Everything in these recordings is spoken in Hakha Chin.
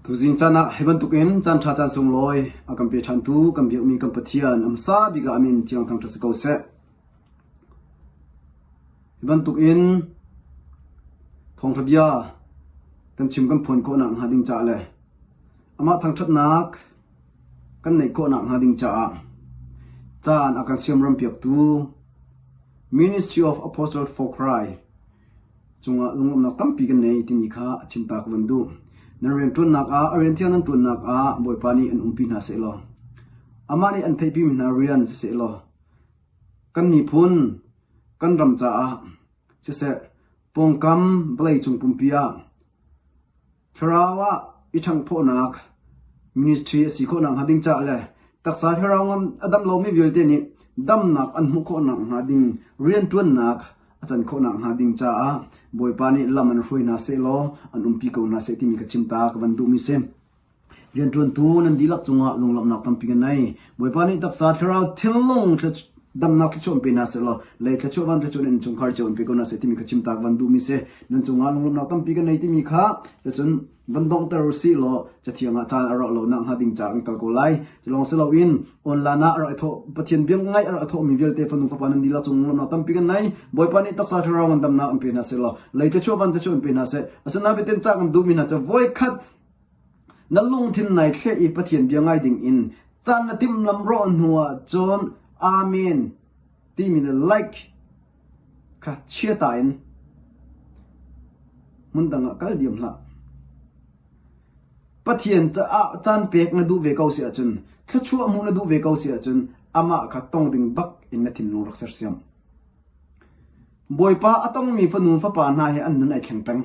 Tuzing caan ah hi bantukin caan ṭha caan sunglawi a kan pe ṭhantu kan biakmi kan Pathian a hmasa bik ah a min thiang thangṭhat si ko seh. Hi bantukin thawngṭha bia kan chim kan phuan khawhnak hnga ding caah le amah thangṭhatnak kan neih khawhnak hnga ding caah caan a kan siamram piaktu Ministry of Apostle for Christ cungah lunglawmhnak tampi kan nei timi kha a chim ta ka van duh. Nan rianṭuannak ah a rian thiang nan ṭuannak ah Bawipa nih an umpi hna sehlaw amah nih an theihpimi hna rian sisehlaw kan miphun kan ram caah siseh pawngkam vawleicung pumpi ah Thlarau ah i ṭhanghphawhnak ministry a si khawhnak hnga ding caah le taksa thlarau a dam lomi vialte nih damnak an hmuh khawhnak hnga ding rianṭuannak a can khawhnak hnga ding caah Bawipa nih lam an hruai hna sehlaw an umpi ko hna seh timi ka chim ta ka van duhmi si. Rianṭuantu nan dihlak cungah lunglawmhnak tampi ka nei. Bawipa nih taksa thlarau thinlung damnak thluachuah an pe hna sehlaw lei thluachuah van thluachuah in innchungkhar cio an pe ko hna seh timi kha chim ta ka van duhmi si. Nan cungah lunglawmhnak tampi ka nei timi kha cun van donghter u sih law cathiang ah caan a rauh lo nak hnga ding caah kan kal ko lai. Cu lawng si loin online ah a rak i thawh Pathian bia ngaih a rak i thawhmi vialte fanu fapa nan dihlak cung lunglawmhnak tampi kan nei. Bawipa nih taksa thlarau ngandamnak an pe hna sehlaw lei thluachuah van thluachuah an pe hna seh. Asinain biaten cah kan duhmi hna cu voikhat Na lungthin nai thleh i Pathian bia ngai ding in caan na timhlam rawh hnu ah cun Amen timi le like kha chiata in hmundang ah kal diam hlah. Pathian caah caan pek na duh ve ko si ahcun thluachuah hmuh na duh ve ko si ahcun amah kha tong ding bak in na thinlung rak sersiam. Bawipa a tongmi fanu fapa hna hi an nun ai thleng peng.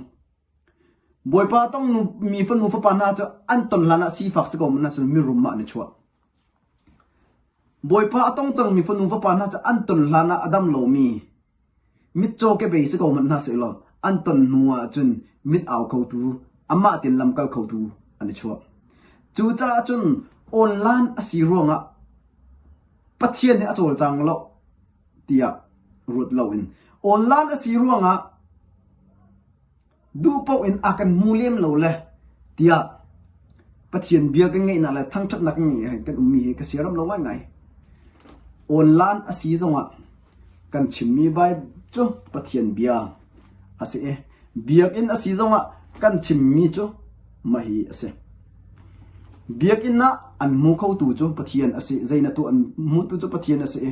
Bawipa tongmi fanu fapa hna cu an ton hlan ah sifak si ko hmanh ah mirum ah an i chuah. Bawipa a tong cangmi fanu fapa hna cu an ton hlan ah a dam lomi mitcaw kebei si ko hmanh hna sehlaw an ton hnu ah cun mit au khotu amah tein lamkal khotu an i chuah. Cucaah cun online a si ruangah Pathian nih a cawlcang lo tiah ruat loin online a si ruangah duh paoh in a kan hmu lem lo le tiah Pathian bia kan ngeihnak le thangṭhatnak kan ngeih kan ummi hi ka siaram lo ngaingai. Online a si zongah kan chimmi Bible cu Pathian bia a si i biakinn a si zongah kan chimmi cu mah hi a si. Biakinn ah an hmu khotu cu Pathian a si. Zei na tuah an hmutu cu Pathian a si i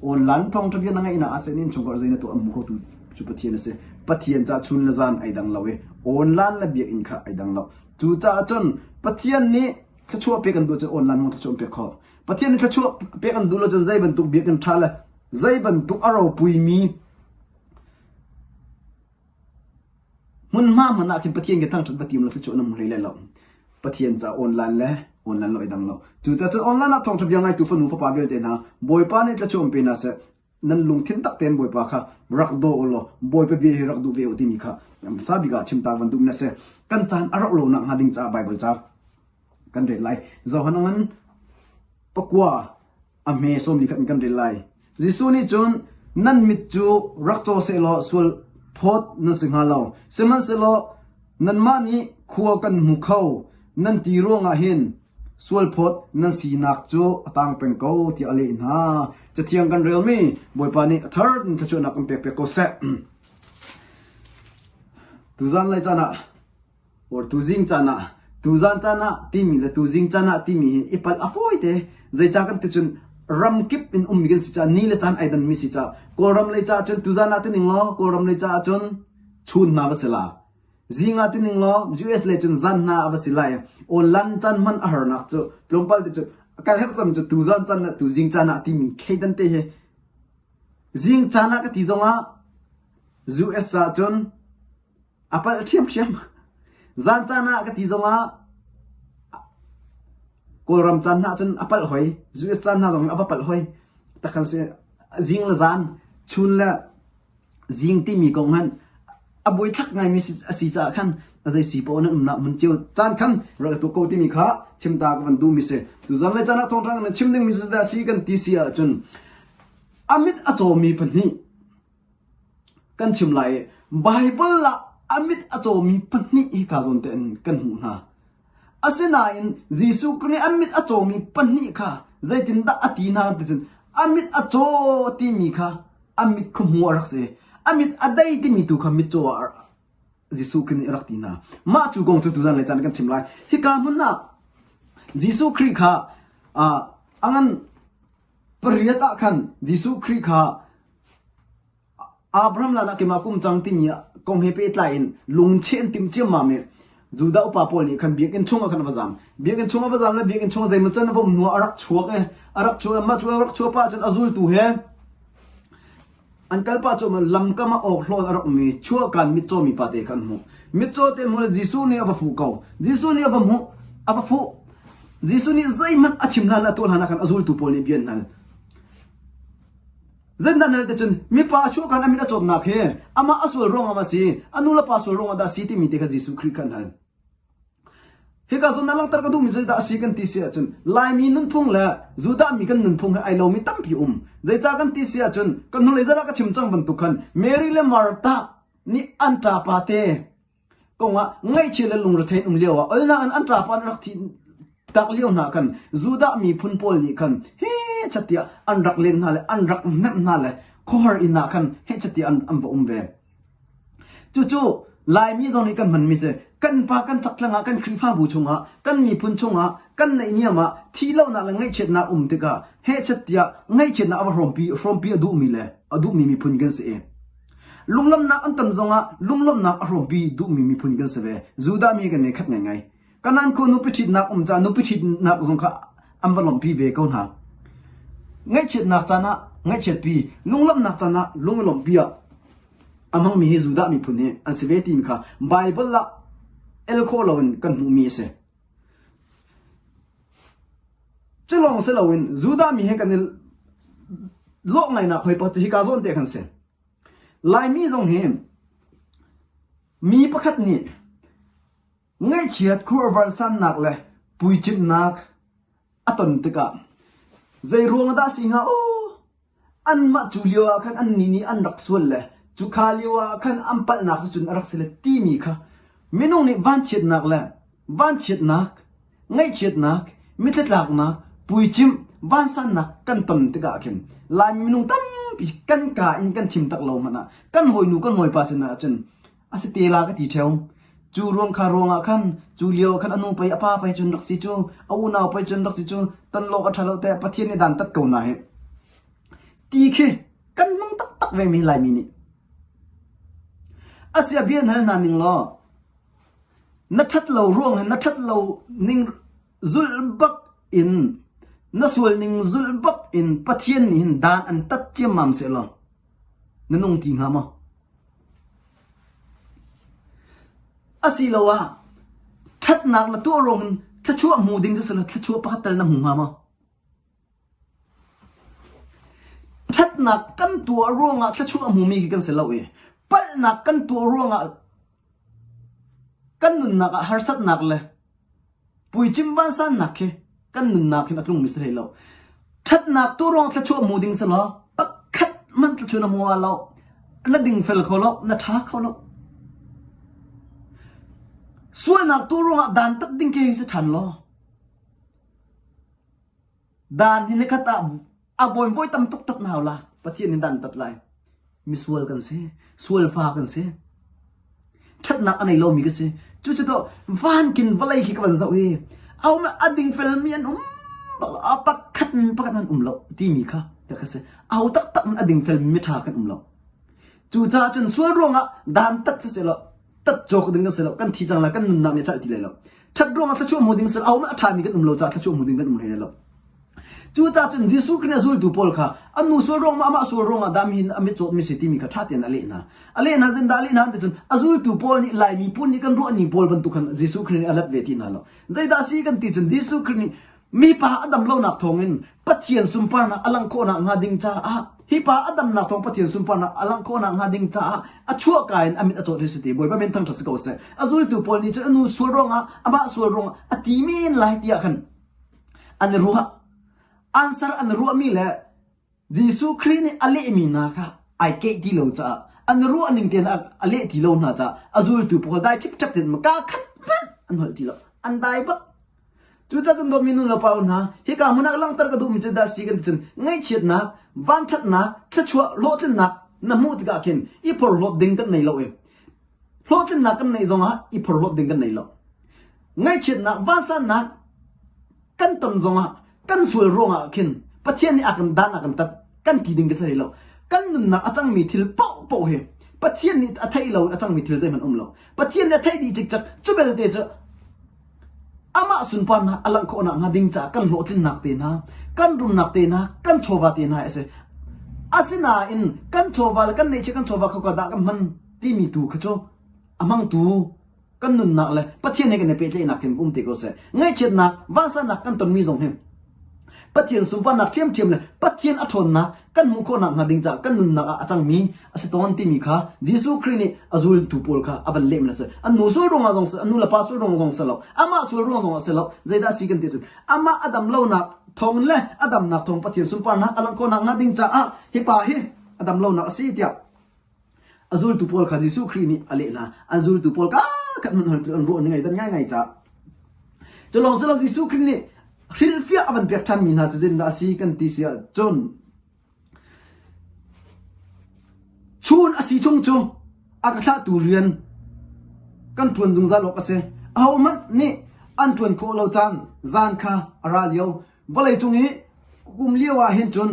online thawngṭha bia na ngeihnak ah seh innchungkhar zei na tuah an hmu khotu cu Pathian a si. Pathian ca chun le zan ai dang lo i online le biakinn kha ai dang lo. Cucaah cun Pathian nih thluachuah pek an duh cun online hmang thluachuah an pek khawh. Pathian nih thluachuah pek an duh lo cun zei bantuk biakinn ṭha le zei bantuk a ropuimi Hmunhma hmanh ah khin Pathian ke thangṭhat va tim lo thluachuah na hmu hlei lai lo. Pathian ca online le online lo i dang lo. Cucaah cun online ah thawngṭha bia ngaitu fanu fapa vialte hna Bawipa nih thluachuah in pe hna seh. Nan lungthin tak tein Bawipa kha rak daw u law Bawipa bia hi rak duh ve u timi kha hmasa bik ah chimta van duh mi na si. Kan caan a rauh lo nak hnga ding caah Baibal ca kan rel lai. Johan ngan pakua a hme sawmli khat in kan rel lai. Jesuh nih cun nan mit cu rak caw sehlaw sual phawt nan si hnga lo. Sihmanhsehlaw nanmah nih khua kan hmu kho nan ti ruangah hin sual phawt nan sinak cu a tang peng ko tiah a leh hna. Cathiang kan relmi Bawipa nih a thar in thluachuahnak kan pek piak ko seh. Tuzan lai caan ah Or tuzing caan ah tuzan caan ah timi le tuzing caan ah timi hi i palh a fawi te. Zeicah kan ti cun ramkip in ummi kan si caah ni le caan ai danmi si caah Kawlram lei caah cun tuzan ah ti ning law Kawlram lei caah cun chun hna va si la. Zing ah ti ning law US lei cun zan hna a va si lai. Online caan hman a harnak cu tlawmpal te cu kan herh cam cu tuzan caan le tuzing caan ah timi thleidan te hi zing caan ah ka ti zongah US ah cun A palh ṭhiamṭhiam. Zan caan ah ka ti zongah Kawlram caan hna cun a palh hoi. US caan hna zong a va palh hoi. Takhan si zing le zan, chun le zing timi kong han a buaithlak ngaimi a si caah khan a zei si paoh nan umnak hmun cio caan khan rak tu ko timi kha chimta ka van duhmi si. Tuzan le caan ah thawngṭha na chim dingmi cu dah si kan ti si ahcun a mit a cawmi pahnih Kan chim lai i Baibal ah a mit a cawmi pahnih hika zawn tein kan hmuh hna. Asinain Jesuh Khrih nih a mit a cawmi pahnih kha zeitindah a ti hna ti cun a mit a caw timi kha a mit khuhmu a rak si. A mit a dei timi tu kha mitcaw ah Jesuh Khrih nih a rak ti hna. Mah cu kong cu tuzan le caan kan chim lai. Hika hmun ah Jesuh Khrih kha a ngan pariat ah khan Jesuh Khrih kha Abraham hlan ah keimah kum cang timi kong he pehtlai in lungcheh an timh ciammam i Judah upa pawl nih khan biakinn chung ah khan a va zam. Biakinn chung a va zam le biakinn chung zeimaw can a va um hnu ah a rak chuak i a rak chuak i mah cu a rak chuah pah cun a zultu he an kal pah cu lamkam ah awkhlawn a rak um i chuahkan mitcaw mipa te kha an hmuh. Mitcaw te hmuh le Jesuh nih a va fuh ko. Jesuh nih a va hmuh, a va fuh. Jesuh nih zeihmanh a chim hlan le a tuah hlan ah khan a zultu pawl nih bia an hal. Zendan hal te cun mipa a chuahkan a mit a cawtnak hi amah a sual ruangah ma si, a nu le pa sual ruangah dah si timi te kha Jesuh Khrih kha an hal. Hika zawn ah langhter ka duhmi zeidah a si kan ti si ahcun Laimi nunphung le Judah mi kan nunphung he ai lomi tampi um. Zeicah kan ti si ahcun kan hnulei zarh ah ka chim cang bantuk khan Mary le Martha nih an ṭapa te kongah ngaihchia le lungrethei in um lio ah olnak in an ṭapa an rak thih tak lio hna khan Judah miphun pawl nih khan he chatiah an rak len hna le an rak hnemh hna le khuahar inn ah khan he chatiah an, an va um ve. Cucu Laimi zong nih kan hmanmi si kan pa kan chakthlang ah kan Khrihfabu chungah kan miphun chungah kan neihniam ah thihlohnak le ngaihchiatnak um tikah hehchet tiah ngaihchiatnak a va hrawmpi hrawmpi a duhmi le a duhmi miphun kan si i Lunglawmhnak an tam zongah lunglawmhnak a hrawmpi duhmi miphun kan si ve. Judah mi kan nei khat ngaingai. Kanan khu nupi ṭhitnak um caah nupi ṭhitnak zong kha an va lawmhpi ve ko hna. Ngaihchiatnak caan ah ngaihchiatpi, lunglawmhnak caan ah lunglawmhpi ah a hmangmi hi Judah miphun hi an si ve timi kha Baibal ah el khawh loin kan hmuhmi a si. Cu lawng si loin Judah mi he kan i lawh ngainak hoi pakhat cu hika zawn te khan si. Laimi zong hi mi pakhat nih ngaihchiat khuaruahsannak le puicimhnak a ton tikah zei ruang dah si hnga aw anmah cu lio ah khan annih nih an rak sual le cukha lio ah khan an palhnak cu cun a rak si le timi kha minung nih vanchiatnak le vanchiatnak ngaihchiatnak, mithlatlaknak, puicimh, vansannak kan ton tikah khin Laimi minung tampi kan kaa in kan chim tak lo hmanh ah kan hawinu kan hawipa sinah cun a si te la ka ti ṭheo. Cu ruang kha ruangah khan cu lio khan a nu pei a pa pei cun rak si cu a unau pei cun rak si cu ton lawk a ṭha lo te Pathian nih dan tat ko na hi ti khi kan hmang taktak ve mi Laimi nih. Asia bia hal hna ning law Na ṭhat lo ruang hin na ṭhat lo ning zulh bak in na sual ning zulh bak in Pathian nih hin dan an tat ciammam sehlaw na nung ti hnga maw? Asiloah ṭhatnak na tuah ruang in thluachuah hmu ding cu selaw thluachuah pakhat tal na hmu hnga maw? Ṭhatnak kan tuah ruangah thluachuah a hmumi khi kan si lo i palhnak kan tuah ruangah kan nunnak ah harsatnak le puicim vansannak khi kan nunnak hin a tlungmi si hlei lo. Ṭhatnak tuah ruangah thluachuah hmu ding si law pakhat hmanh thluachuah na hmu lo. Na dingfel kho lo, na ṭha kho lo. Sualnak tuah ruangah dantat ding khi si ṭhan law Dan hi nikhat ah a vawi tam tuk tat na hau la. Pathian nih dan tat lai. Misual kan si. Sual fa kan si. Ṭhatnak a nei lomi ka si. Cucu to vankin vawlei khi ka van zoh i a um a dingfel mi an um bak lo. A pakhat pakhat an um lo timi kha ka si. A ho taktak a dingfel mi ṭha kan um lo. Cucaah cun sual ruangah dan tat si seh law tat cawk ding kan si lo kan thi cang lai kan nunnak nih a calh ti lai lo ṭhat ruangah thluachuah hmu ding si lo a ṭhami kan um lo caah thluachuah hmu ding kan um hlei lo cucaah cun Jesuh Khrih a zultu pawl kha an nu sual ruang ma amah sual ruangah dah mi a mit cawtmi si timi kha ṭha tein a leh hna a leh hna zen dah a leh hna ti cun a zultu pawl nih Laimi phun nih kan ruah ning pawl bantuk khan Jesuh Khrih nih a let ve ti hna lo zeidah si kan ti cun Jesuh Khrih nih Mipa a dam lonak thawngin Pathian sunparnak a langh khawhnak hnga ding caah hi pa a damnak thawng Pathian sunparnak a langh khawhnak hnga ding caah a chuahka in a mit a cawt hi si ti Bawipa min thangṭhat si ko seh. A zultu pawl nih cun a nu sual ruangah amah sual ruangah a ti men lai tiah khan an i ruah. Answer an ruahmi le Jesuh Khrih nih a lehmi hna kha ai keih ti lo caah an ruah ning tein a leh ti lo hna caah a zultu pawl dai ṭhipṭhep tein kaa khat hmanh an holh ti lo. An dai bak. Cucaah cun dawtmi nu le pa hna, hika hmun ah langhter ka duhmi cu dah si kan ti cun ngaihchiatnak, vanṭhatnak, thluachuah, hlawhtlinnak na hmuh tikah khin i phorhlawt ding kan nei lo i hlawhtlinnak kan neih zongah i phorhlawt ding kan nei lo. Ngaihchiatnak, vansannak kan ton zongah kan sual ruangah khin Pathian nih a kan dan a kan tat kan ti ding ka si lo. Kan nunnak a cangmi thil paohpaoh hi Pathian nih a theih lo in a cangmi thil zeihmanh um lo. Pathian nih a theih dih cikcek cu belte cu Amah sunparnak a langh khawhnak hnga ding caah kan hlawhtlinnak te hna, kan rumnak te hna, kan chawva te hna a si. Asinain kan chawva le kan neihchiah kan chawva khoka dah kan hman timi tu kha cu a hmangtu kan nunnak le Pathian he kan i pehtlaihnak hin um te ko seh. Ngaihchiatnak, vansannak kan tonmi zong hi Pathian sunparnak ṭhiamṭhiam le Pathian a ṭhawnnak kan hmuh khawhnak hnga ding caah kan nunnak ah a cangmi a si tawn timi kha Jesuh Khrih nih a zultu pawl kha a van lehmi a si. An nu sual ruangah zong si, an nu le pa sual ruangah zong si lo, amah sual ruang zongah si lo. Zeidah a si kan ti cun amah a dam lonak thawng le a damnak thawng Pathian sunparnak a langh khawhnak hnga ding caah hi pa hi a dam lonak a si tiah A zultu pawl kha Jesuh Khrih nih a leh hna. An zultu pawl ka khat hmanh an ruah ning ai dan ngaingai caah. Cu lawng si lo Jesuh Khrih nih hrilhfiah a van pek ṭhanmi hna cu zeitindah a si kan ti si ahcun chun a si chung cu a ka thlahtu rian kan ṭuan zungzal awk a si. Ahohmanh nih an ṭuan khawh lo caan zan kha a ra lio. Vawleicung i kum lio ah hin cun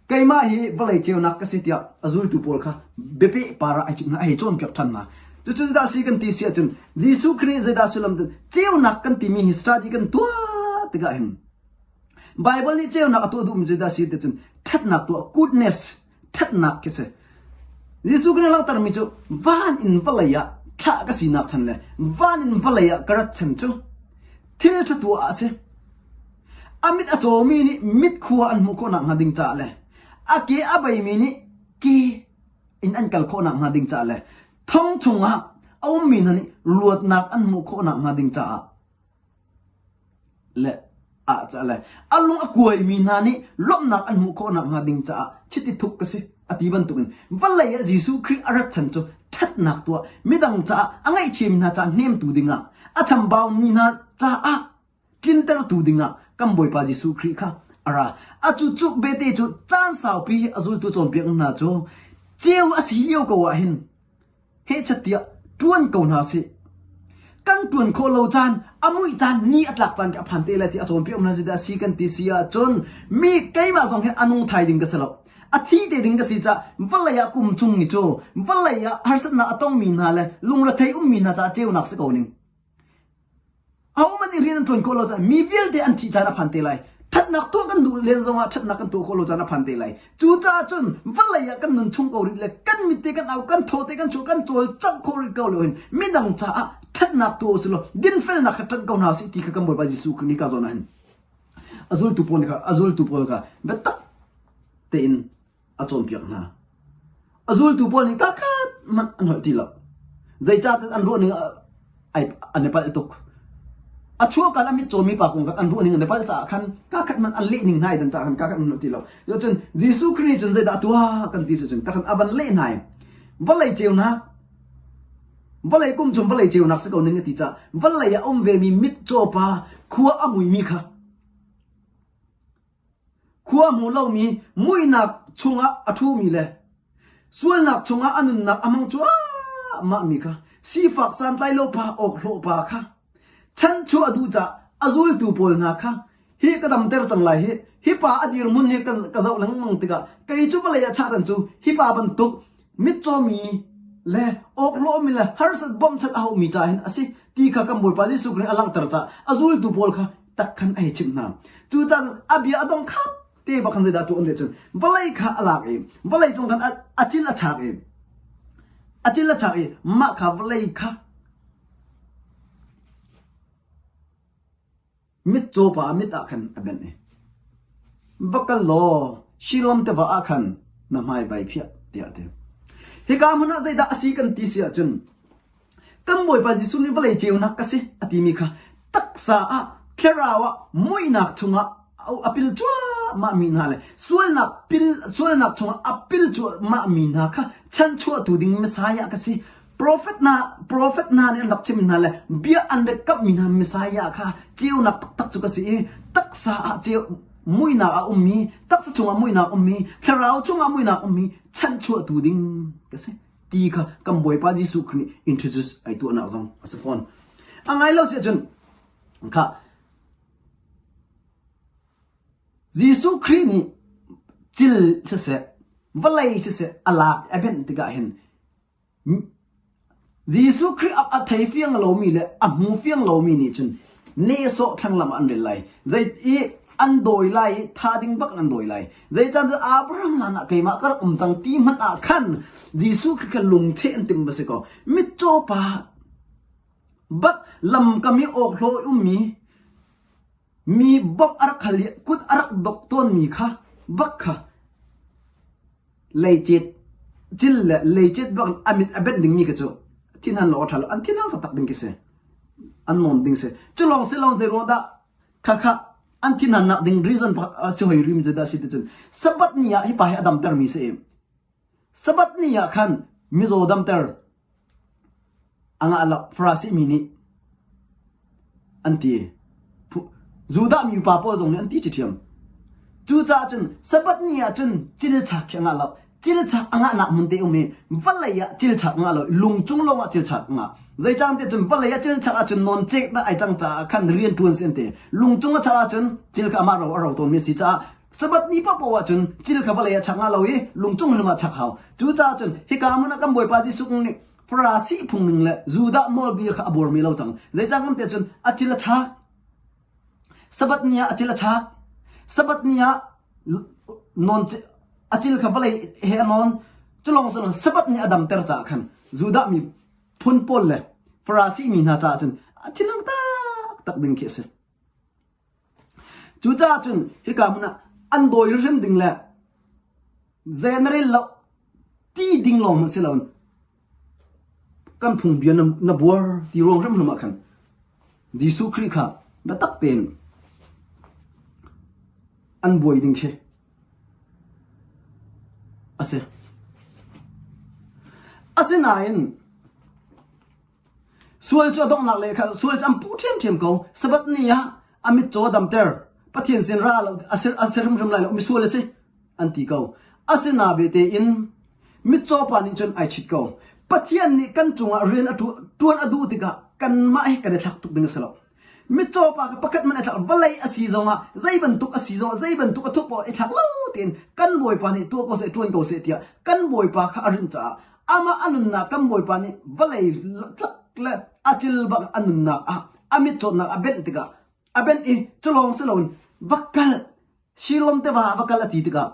Keimah hi vawlei ceunak ka si tiah a zultu pawl kha biapeh par ah a hei cawnpiak ṭhan hna. Cucu zeidah a si kan ti si ahcun Jesuh Khrih zeidah sullam ceunak kan timi hi study kan tuah tikah hin Bible nih ceunak a tuah duhmi zeidah a si ti cun ṭhatnak tuah goodness ṭhatnak khi si. Jesuh Khrih langhtermi cu van in vawlei ah thlah ka sinak chan le van in vawlei ah ka rat chan cu thil ṭha tuah ah a si. A mit a cawmi nih mit khua an hmuh khawh nakhnga ding caah le a ke a beimi nih ke in an kal khawh nakhnga ding caah le thong chungah a ummi hna nih luatnak an hmuh khawh nakhnga ding caah le ah caah le a lung a kuaimi hna nih lawmhnak an hmuh khawh nakhnga ding caah chiti thuk ka si a ti bantukin vawlei ah Jesuh Khrih a rat chan cu ṭhatnak tuah midang caah a ngaihchiami hna caah hnemtu dingah a chambaumi hna caah tlintertu dingah kan Bawipa Jesuh Khrih kha a ra. A cu cu bete cu caan saupi a zultu cawnpiak hna cu ceu a si lio ko ah hin hehchat tiah ṭuan ko hna sih. Kan ṭuan khawh lo caan, a muih caan, ni a tlak caan khi a phan te lai ti a cawnpiak hna si dah si kan ti si ahcun mi keimah zong hi a nung thai ding ka si lo. A thi te ding ka si caah vawlei ah kum chung ni cu vawlei ah harsatnak a tongmi hna le lungrethei ummi hna caah ceunak si ko ning. Ahohmanh nih rian an ṭuan khawh lo caah mi vialte an thih caan a phan te lai. Ṭhatnak tuah kan duh len zongah ṭhatnak kan tuah khawh lo caan a phan te lai. Cucaah cun vawlei ah kan nun chung ko rih le kan mit te kan au, kan thaw te kan chuah, kan cawlcangh khawh rih ko lo hin midang caah ṭhatnak tuah usih law dinfelnak kha ṭanh ko hna usih ti kha kan Bawipa Jesuh Khrih nih ka zawn ah hin a zultu pawl kha a zultu pawl kha biatak tein a cawnpiak hna. A zultu pawl nih kakhat hmanh an holh ti lo. Zeicahtiah an ruahning an i palh tuk. A chuahkan a mit cawmi pa kong kha an ruahning an i palh caah khan kakhat hmanh an lehning hna i dan caah khan kakhat hmanh an holh ti lo. Cun Jesuh Khrih cun zeidah a tuah kan ti si cun takhan a van leh hna i vawlei ceunak vawlei kum cung vawlei ceunak si ko ning a ti caah vawlei ah um vemi mitcaw pa khua a muimi kha Khua hmu lomi muihnak chungah a ṭhumi le sualnak chungah a nunnak a hmang cuahmahmi kha sifak santlai lo pa awkhlawh pa kha chanchuah a duh caah a zultu pawl hna kha hi ka damter cang lai hi hi pa a dirhmun hi ka zoh lengmang tikah kei cu vawlei ah chahran cu hi pa bantuk mitcawmi le awkhlawhmi le harsat bawmhchanh a haumi ca hin a si ti kha kan Bawipa Jesuh Khrih a langhter caah a zultu pawl kha tak khan a hei chimh hna. Cucaah a bia a dong khap te bak khan zeidah tuah an cun vawlei kha a lak i vawlei cung khan a cil a chak i a cil a chak i mah kha vawlei kha Mitcaw pa mit ah khan a benh i, Va kal law Shilom tiva ah khan na hmai vai phiah, tiah a ti. Hika hmun ah zeidah a si kan ti si ahcun kan Bawipa Jesuh nih vawlei ceunak ka si a timi kha taksa ah thlarau ah muihnak chungah a pil cuahmah mi hna le sualnak pil sualnak chungah a pil cuahmah mi hna kha chanchuahtu ding Messiah ka si. Profet hna profet hna nih an rak chim hna le bia an rak kamhmi hna Messiah kha ceunak taktak cu ka si i taksa ah ceu muihnak a ummi taksa chungah muihnak ummi thlarau chungah muihnak ummi chanhchuahtu ding ka si ti kha kan Bawipa Jesuh Khrih nih introduce ai tuahnak zong a si fawn. A ngai lo si ahcun kha Jesuh Khrih nih cil siseh vawlei siseh a lak a benh tikah hin Jesuh Khrih a thei fiang lomi le a hmu fiang lomi nih cun nehsawh thlanglam ah an rel lai. Zei i an dawi lai i tha ding bak an dawi lai. Zeicahtiah Abraham hlan ah keimah ka rak um cang ti hmanh ah khan Jesuh Khrih kha lungcheh an timh va si kaw mitcaw pa bak lamkam i awkhlawh i ummi mi bawmh a rak hal i kut a rak dok tawnmi kha bak kha Leicet cil le leicet bak a mit a benh dingmi kha cu thinhan lo a ṭha lo. An thinhang taktak ding khi si. An nawn ding si. Cu lawng si lo zei ruang dah khakha an thinhannak ding reason si hoi rim cu dah si ti cun Sabbath ni ah hi pa hi a damtermi si i Sabbath ni ah khan mizaw damter A ngah lo. Farasi mi nih an ti. Judah mi pa pawl zong nih an ti ṭhiam. Cucaah cun Sabbath ni ah cun cilchak khi a ngah lo. Cilchak a ngahnak hmun te um i vawlei ah cilchak a ngah lo. Lung cung lawng ah cilchak a ngah. Zeicahtiah cun vawlei ah cilchak ahcun nawncek dah ai cang caah khan rian ṭuan si an ti. Lung cung a chak ahcun cil kha amah ro a ro tawnmi a si caah Sabbath ni paohpaoh ahcun cil kha vawlei ah chak nga lo i lungcung hlum ah chak hau. Cucaah cun hika hmun ah kan Bawipa Jesuh nih Farasi phungning le Judah nawlbia kha a buarmi lo cang. Zeicah kan ti ahcun a cil a chak. Sabbath ni ah a cil a chak. Sabbath ni ah non a cil kha vawlei he a nawn. Cu lawng si lo Sabbath ni a damter caah khan Judah mi phun pawl le Farasi mi hna caah cun a thilang taktak ding khi a si. Cucaah cun hika hmun ah an dawi hrim ding le zei na rel lo ti ding lawng hmanh si loin kan phungbia na, na buar ti ruang hrimhrim ah khan Jesuh Khrih kha biatak tein an buai ding khi a si. Asinain Sual cu a donghnak le kha sual cu an puh ṭhiamṭhiam ko. Sabbath ni ah a mitcaw a damter. Pathian sin ra lo a ser, a ser hrimhrim lai lo misual a si an ti ko. Asina bete in mitcaw pa nih cun ai chit ko. Pathian nih kan cungah rian a ṭuan a duh tikah kanmah hi kan i thlak tuk ding a si lo. Mitcaw pa kha pakhat hmanh a thlak vawlei a si zongah zei bantuk a si zongah zei bantuk a thup paoh i thlak lo tein kan Bawipa nih tuah ko seh ṭuan ko seh tiah kan Bawipa kha a rinh caah amah a nunnak kan Bawipa nih vawlei tlak le a cil bang a nunnak ah a mitcawtnak a benh tikah a benh i culawng si loin va kal Shilom tiva ah va kal a ti tikah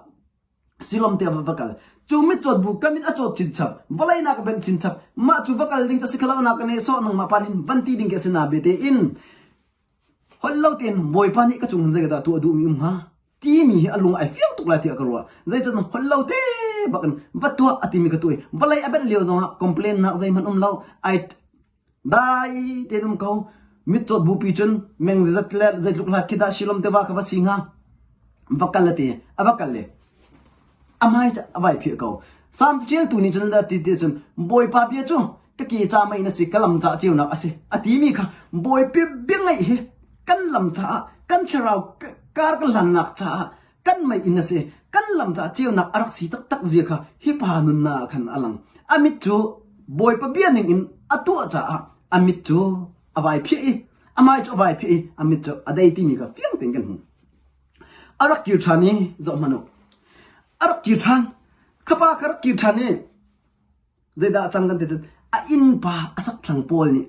Silom te va kal. Cu mitcawt bu ka mit a cawt chinchap, vawlei nak a benh chinchap, mah cu va kal ding ca si khalo na ka ne sawh nangmah pa nin van ti ding ke si na bete in holh lo tein Bawipa nih ka cung hin zei dah tuah duhmi um hnga timi hi a lung ai fiang tuk lai tiah ka ruah. Zeicahtiah holh lo te bak in va tuah a timi ka tuah i vawlei a benh lio zongah complain nak zeihmanh um lo ai Dai tein um ko. Mitcawt bupi cun meng zat le zeitluk hlat khi dah Shilom tiva kha va si hnga? Va kal a ti. A va kal le a hmai a vai phiah ko. Salm caṭialtu nih cun ti ti cun Bawipa bia cu ka ke ca mei na si, ka lam ca ceunak a si. A timi kha Bawipa bia ngaih hi kan lam caah, kan thlarau kar kan hlannak caah kan mei inn a si. Kan lam caah ceunak a rak si taktak zia kha hi pa nunnak ah khan a lang. A mit cu Bawipa bia ning in a tuah caah a mit cu a vai phiah i a hmai cu a vai phiah i a mit cu a dei timi kha fiang tein kan hmuh. A rak kir ṭhan i zoh hmanh u. A rak kir ṭhan. Kha pa kha rak kir ṭhan i Zeidah a cang kan ti cun a innpa a chakthlang pawl nih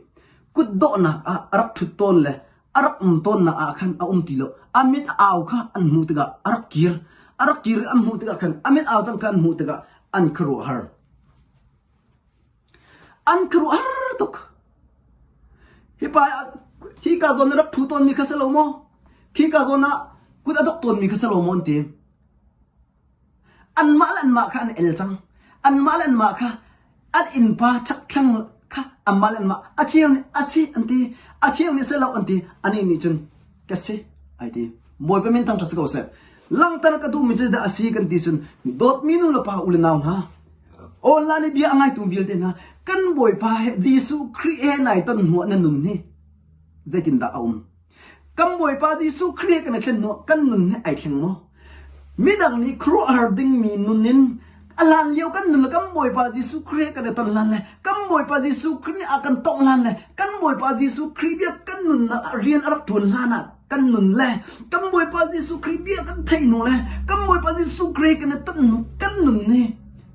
kutdawhnak ah a rak ṭhut tawn le a rak um tawnnak ah khan a um ti lo. A mit a au kha an hmuh tikah a rak kir. A rak kir i an hmuh tikah khan a mit au cang kha an hmuh tikah an khuaruahhar. An khuaruahhar tuk. Hi pa hi ka zawn na rak ṭhu tawnmi kha si lo maw? Khi ka zawn ah kut a dok tawnmi kha si lo maw an ti. Anmah le anmah kha an el cang. Anmah le anmah kha an innpa chakthlang kha anmah le anmah a cheu nih a si an ti, a cheu nih si lo an ti. Anih nih cun ka si ai ti. Bawipa min thangṭhat si ko seh. Langhter ka duhmi cu dah a si kan ti cun dawtmi nu le pa u le nau hna. Online i bia a ngaitu vialte hna kan Bawipa he Jesuh Khrih he nai ton hnuah na nun hi zeitindah a um? Kan Bawipa Jesuh Khrih he kan i thlen hnuah kan nun hi ai thleng maw? Midang nih khuaruahhar dingmi nun in a hlan lio kan nun le kan Bawipa Jesuh Khrih he kan i ton hlan le kan Bawipa Jesuh Khrih nih a kan tongh hlan le kan Bawipa Jesuh Khrih bia kan nunnak ah rian a rak ṭuan hlan ah kan nun le kan Bawipa Jesuh Khrih bia kan theih hnu le kan Bawipa Jesuh Khrih kan i ton hnu kan nun nih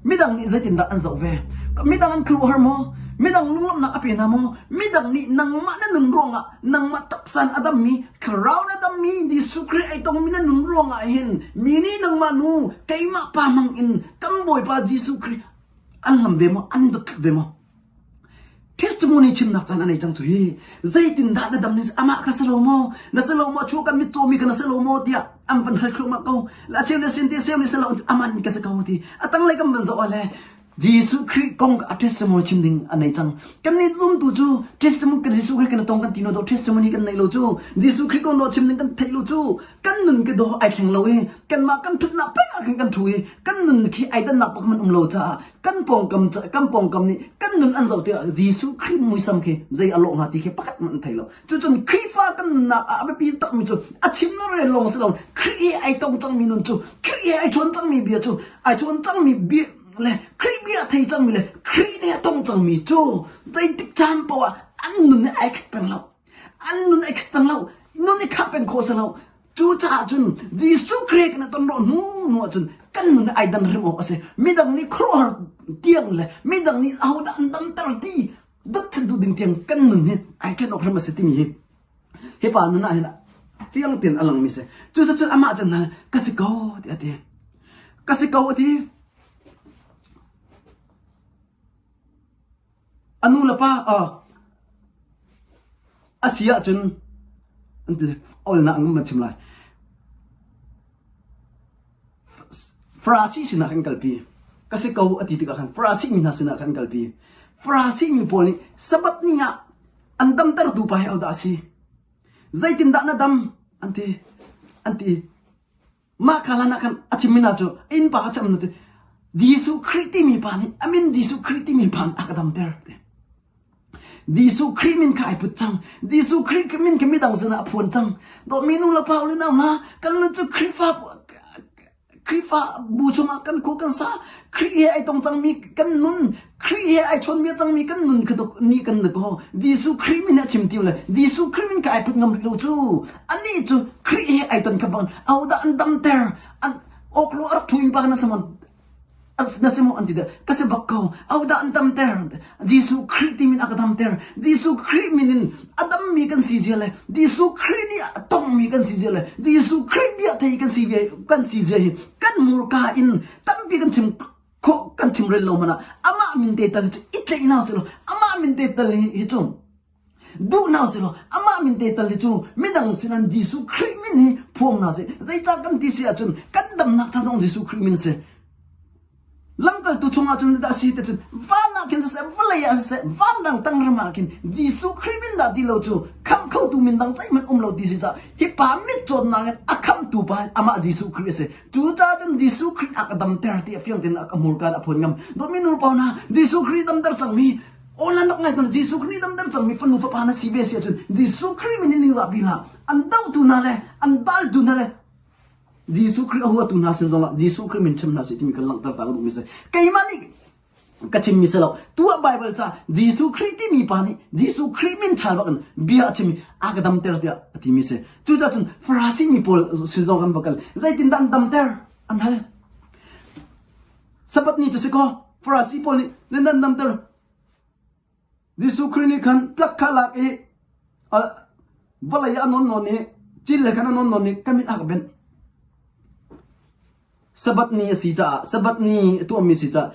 Midang nih zeitindah an zoh ve? Midang an khuaruahhar maw? Midang lunglawmhnak a pe hna maw? Midang nih nangmah na nun ruangah nangmah taksa in a dammi, thlarau in a dammi Jesuh Khrih ai tongmi na nun ruangah hin mi nih nangmah nu keimah pa hmang in kan Bawipa Jesuh Khrih an hlam ve maw? An dawt ve maw? Testimony chimnak caan a nei cang cu hi. Zeitindah na dam ni amah kha si lo maw? Na si lo maw? Chu kan mitcaw mi kha na si lo maw? tiah an van hal thluahmah ko. La cheu le sin te seu ni si lo aman ka si ko ti. A tanglei kan van zoh ah le Jesuh Khrih kong a testimony chim ding a nei cang. Kan nih zumtu cu testimony kan Jesuh Khrih kan tong kan ti no do testimony kan nei lo cu Jesuh Khrih kong do chim ding kan theih lo cu kan nun ke do ai thleng lo i kanmah kan thutnak peng ah khan kan thu i kan nun khi ai dannak pak man um lo caah kan pawngkam kan pawngkam nih kan nun an zoh tikah Jesuh Khrih muisam khi zei a lawh hnga ti khi pakhat hmanh an thei lo. Cucun Khrihfa kan nunnak ah a biapi takmi cu a chim na rel lawng si lo Khrih he ai tong cangmi nun cu Khrih he ai chawn cangmi bia cu ai chawn cangmi bia le Khrih bia a thei cangmi le Khrih nih a tong cangmi cu zeitik caan paoh ah an nun nih ai khat peng lo. An nun ai khat peng lo. Nun i khah peng khawh si lo. Cucaah cun Jesuh Khrih kan i ton rawh hnu hnu ahcun kan nun ai dan hrim awk a si. Midang nih khuaruahhar tiang le midang nih ahodah an damter ti dothlat duh ding tiang kan nun hi ai ken awk hrim a si timi hi hi pa nun ah hin fiang tein a langmi si. Cucaah amah cu hna ka si ko tiah a ti. Ka si ko a ti. A nu le pa a si ahcun an ti olnak an van chim lai. Farasi sinah kan kalpi. Ka si ko a ti tikah khan Farasi mi hna sinah khan kalpi. Farasi mi pawl nih Sabbath ni ah an damtertu pa hi hodah a si? Zeitindah na dam? An ti. An ti. Mah kha hlan ah khan a chimmi hna cu innpa a chimmi cu Jesuh Khrih timi pa nih a min Jesuh Khrih timi pa nih a ka damter. Jesuh Khrih min kha ai put cang. Jesuh Khrih min kha midang sinah a phuan cang. Dawtmi nu le pa le nau hna kan nun cu Khrihfa Khrihfa bu chungah kan khua kan sa. Khrih he ai tong cangmi kan nun Khrih he ai chawnbia cangmi kan nun kha tuk ni kan na ko. Jesuh Khrih min a chim ti le Jesuh Khrih min ka ai put ngam rih lo cu. Anih cu Khrih he ai ton kha bang ahodah an damter an awklo a rak thu in pa na samon na si maw an ti de ka si bak ko ahodah an damter Jesuh Khrih ti min a ka damter Jesuh Khrih min in a dammi kan si zia le Jesuh Khrih nih a tongmi kan si zia le Jesuh Khrih bia thei kan si kan si zia hi kan murka in tampi kan chim khawh kan chim rel lo hmanh ah amah min te tal cu i tlaih hna selaw amah min te tal hi cu duh hna selaw amah min te tal hi cu midang sinan Jesuh Khrih min hi phuang hna sih zeicah kan ti si ahcun kan damnak ca zong Jesuh Khrih min si lamkaltu chungah cun dah si te cun van ah khin siseh vawlei ah siseh van dang tang ram ah khin Jesuh Khrih min dah ti lo cu khamh khotu min dang zeihmanh um lo ti si caah hi pa mit cawnnak in a khamhtu pa amah Jesuh Khrih a si Cucaah cun Jesuh Khrih a ka damter ti a fiang tein a ka hmurka in a phuan ngam. Dawtmi nu pa hna, Jesuh Khrih damter cangmi online rak ngai kun Jesuh Khrih damter cangmi fanu fapa na si ve si ahcun Jesuh Khrih min in ningzahpi hlah. An dohtu hna le an daltu hna le Jesuh Khrih a huatu hna sin zongah Jesuh Khrih min chim hna sih timi kan langhter ta ka duhmi si. Keimah nih ka chimmi si lo tuah Bible ca Jesuh Khrih timi pa nih Jesuh Khrih min chal bak in bia a chim i a ka damter tiah a timi si cucaah cun Farasi mi pawl si zong kan va kal zeitindah an damter an hal Sabbath ni cu si kaw Farasi pawl nih nan damter Jesuh Khrih nih khan tlak kha lak i vawlei a nawn nawn i cil le khan a nawn nawn i ka mit a ka benh. Sabbath ni a si caah Sabbath ni a tuahmi si caah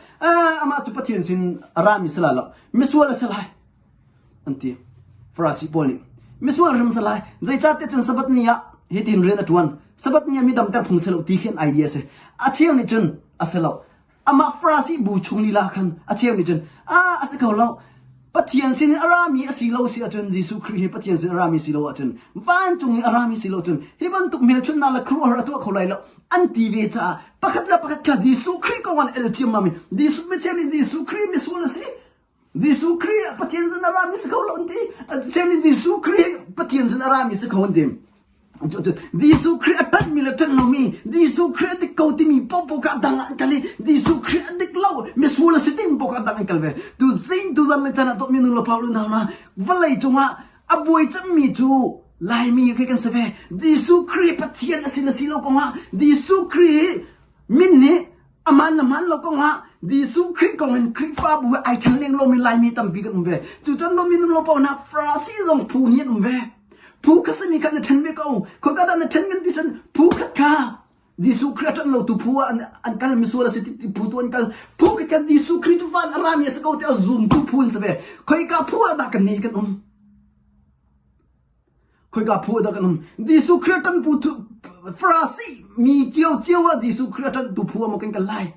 amah cu Pathian sin a rami si lai lo misual a si lai an ti. Farasi pawl nih misual hrim si lai zeicahtiah cun Sabbath ni ah hitin rian a ṭuan Sabbath ni ah mi damter phung si lo ti khi an idea a si. A cheu nih cun a si lo Amah Farasi bu chung lila khan a cheu nih cun a a si kho lo. Pathian sin a rami a si lo si ahcun Jesuh Khrih hi Pathian sin a rami si lo ahcun vancung i a rami si lo cun hi bantuk hmelchunhnak le khuaruahhar a tuah kho lai lo. An ti ve caah pakhat le pakhat kha Jesuh Khrih kong an el ciammam i Jesuh Pathian nih Jesuh Khrih misual a si. Jesuh Khrih Pathian sin a rami si kho lo an ti. Pathian nih Jesuh Khrih Pathian sin a rami si kho an ti. Jesuh Khrih a ṭanhmi le ṭanh lomi, Jesuh Khrih a dik ko timi paohpaoh kha a dang ah an kal i Jesuh Khrih a dik lo, misual a si timi paoh kha a dang an kal ve. Tu zing tu zan le caan ah dawtmi nu le pa u nau hna, vawlei cungah a buai cangmi cu Laimi khi kan si ve. Jesuh Khrih Pathian a si le si lo kongah Jesuh Khrih min nih Aman le hmaan lo kongah Jesuh Khrih kong in Khrihfabu he ai ṭhen leng lomi Laimi tampi kan um ve. Cucan dawmi nun lo paoh hna Farasi zong phu nih an um ve. Phu khat simi khat na ṭhen ve ko. Khoika dah na ṭhen kan ti cun phu khat kha Jesuh Khrih a ṭanh lotu phu ah an, an kal misual a si ti phu tu an kal. Phu khat kha Jesuh Khrih cu van a rami a si ko ti a zumtu phu an si ve. Khoika phu ah dah kan nih kan um? Khoika phu ah dah kan um? Jesuh Khrih a ṭanhtu Farasi mi ciocio ah Jesuh Khrih a ṭanhtu phu ah maw kan kal lai?